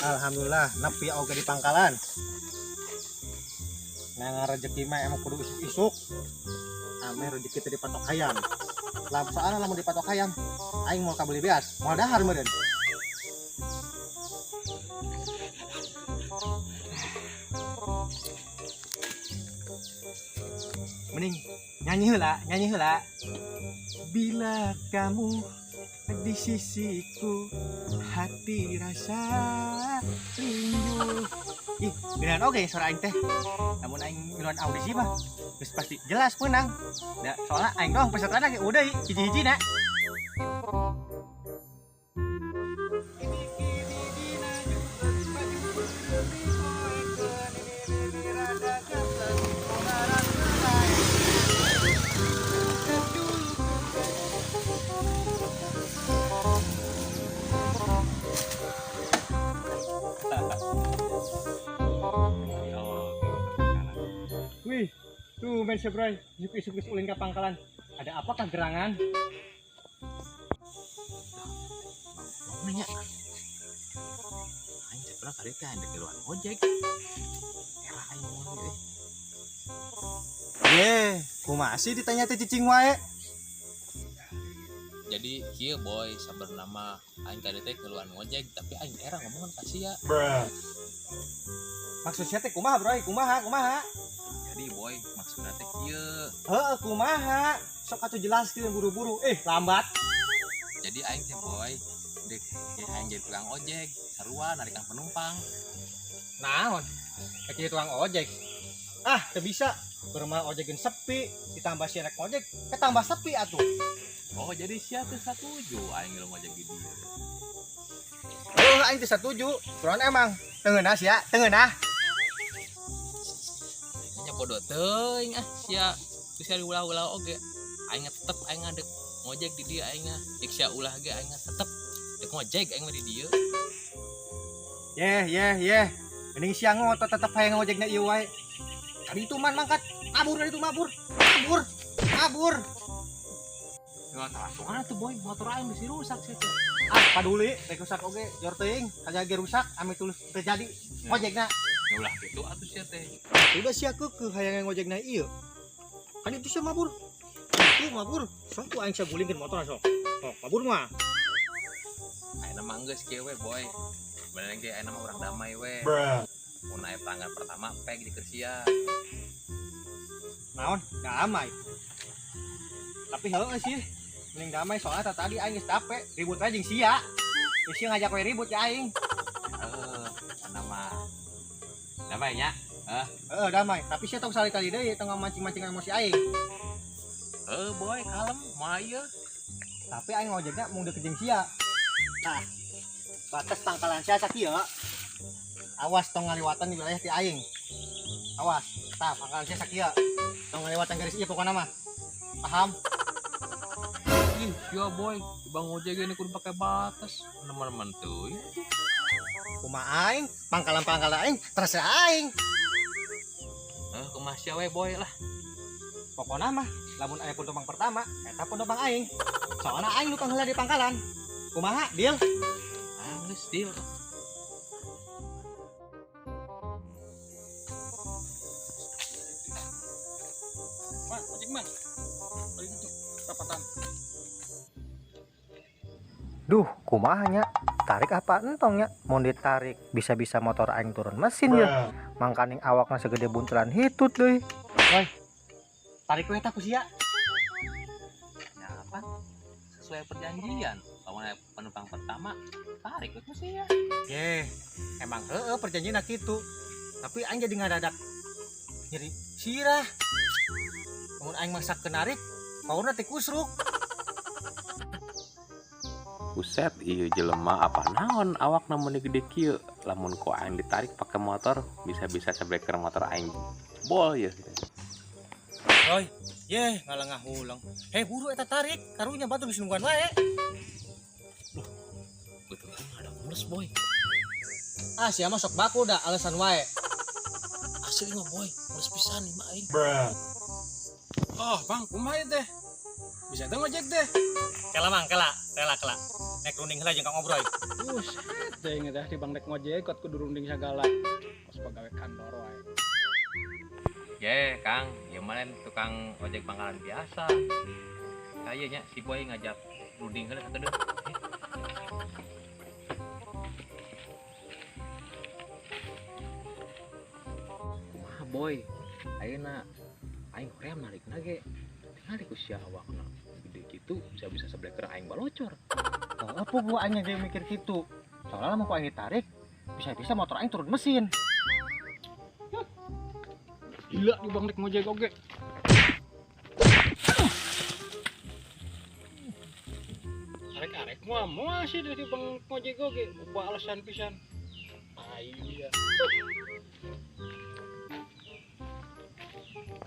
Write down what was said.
Alhamdulillah, nepi oge di pangkalan. Nah, rezeki mah emang kudu isuk-isuk. Ameh rezeki teh dipatok hayam. Lah, soalnya lamun dipatok hayam, aing moal kabeli beas, moal dahar meureun. Mending nyanyi heula, nyanyi heula. Bila kamu di sisiku, hati rasa rindu. Ih, beneran oke suara aing teh. Namun aing ngiluan audisi mah geus pasti jelas menang. Da, soalnya aing doang peserta lagi udah hiji-hiji na. Wih, tuh men bro, isuk-isuk geus ulin ka pangkalan. Ada apakah gerangan? Mau nanya. Aing sebenarnya kali teh ada keluar ojek. Era aing ngomong euy. Ye, kumaha sih ditanya teh cicing wae? Jadi kieu boy sabenerna mah aing kali teh keluar ojek tapi aing era ngomongan ka sia. Maksudnya teh kumaha, bro? Kumaha, kumaha? Jadi boy maksudna teh kieu. Heeh, kumaha? Sok atuh jelaskeun buru-buru. Eh, lambat. Jadi aing teh boy dek ya, aing jadi tukang ojek, sarua narikan penumpang. Naon? Kayak jadi tukang ojek. Ah, teu bisa. Bermah ojekeun sepi, ditambah si rek ojek, ketambah sepi atuh. Oh, jadi sia teh satuju aing ngilu ngojek di dieu. Oh, aing teh satuju. Kunaon emang? Teu ngeunah sia, teu ngeunah. Nya bodoh teuing ah sia. Geus sia diulah-ulah oge. Aing tetep aing ngadeg ngojek di dieu aing mah. Jek sia ulah ge aing tetep dek ngojek aing mah di dieu. Yeh, yeh, yeh. Mending sia ngotot tetep hayang ngojekna ieu wae. Tadi itu man mangkat, kabur dari itu mabur. Kabur. Kabur. Ya langsung tuh boy, motor aing bisi rusak sih tuh. Ah, paduli, rek rusak oge, jor teuing, kagak ge rusak, ame tulus terjadi ngojekna. Ya ulah kitu atuh sia teh. Udah sia keukeuh hayang ngojekna ieu. Kan itu sia mabur. Itu mabur, sok ku aing sia gulingkeun motor sok. Oh, mabur mah. Ayeuna mah geus kieu we boy. Bener ge ayeuna mah urang damai we. Mun aya pelanggan pertama pek di keur sia. Naon? Damai. Tapi heueuh sih. Mending damai soalnya tadi aing geus capek, ribut aja jeung sia. Geus sia ngajak we ribut ya aing. Heeh, ayeuna mah damai nya. Heh. Heeh, damai. Tapi sia tong sali-kali deui tong mancing-mancing emosi aing. Heuh boy, kalem moal ieu. Tapi aing ngojekna mun deukeut jeung sia. Nah, batas pangkalan sia sakieu. Awas tong ngaliwatan di wilayah ti aing. Awas, tah pangkalan sia sakieu. Tong ngaliwatan garis ieu pokona mah. Paham? Ih, sia boy, bang ojek ini kudu pakai batas. Neman-neman teuing. Kumaha aing, pangkalan-pangkalan aing terserah aing. Heuh, kumaha sia we boy lah. Pokona mah lamun aya penumpang pertama, eta penumpang aing. Soalna aing nu pangheula di pangkalan. Kumaha, deal? Ah, geus deal. Man, ojek man. Balik itu, perapatan. Duh, kumaha nya? Tarik apa entong nya? Mun ditarik bisa-bisa motor aing turun mesin ya. Mangkaning awakna segede buntelan hitut deui. Woi. Tarik we tah ku sia. Ya apa? Sesuai perjanjian. Lamun aya penumpang pertama, tarik we ku sia. Ye, emang heueuh perjanjianna kitu. Tapi aing jadi ngadadak nyeri sirah. Lamun aing maksa narik, paurna teh kusruk. Buset, ieu jelema apa naon awakna mun gede kieu. Lamun ku aing ditarik pake motor, bisa-bisa sabreker motor aing bol ye. Oi, ye ngalengah ulang. Hei, buru eta tarik, karunya batur geus nungguan wae. Duh, betul ada mules boy. Ah, sia mah sok baku dah alasan wae. Asli mah boy, mules pisan ieu mah aing. Oh, Bang, kumaha ieu teh? Bisa teh ngojek teh. Kela mang, kela, rela kela. Nek runding heula jeung Kang Obroy. Buset deh teh di bang rek ngojek kot kudu runding sagala. Kos pagawe kantor wae. Ye, Kang, ieu mah lain tukang ojek pangkalan biasa. Kayaknya si Boy ngajak runding heula sakedeung. Kumaha Boy? Ayeuna aing hoream narikna ge. Tingali ku sia awakna. Gede kitu bisa-bisa sebleker aing balocor. Apa gua aing ge mikir kitu. Soalnya lamun ku aing ditarik, bisa-bisa motor aing turun mesin. Gila di bang rek ngojek oge. Arek-arek moal moal sih dari bang ngojek oge, ubah alasan pisan. Ayo ya.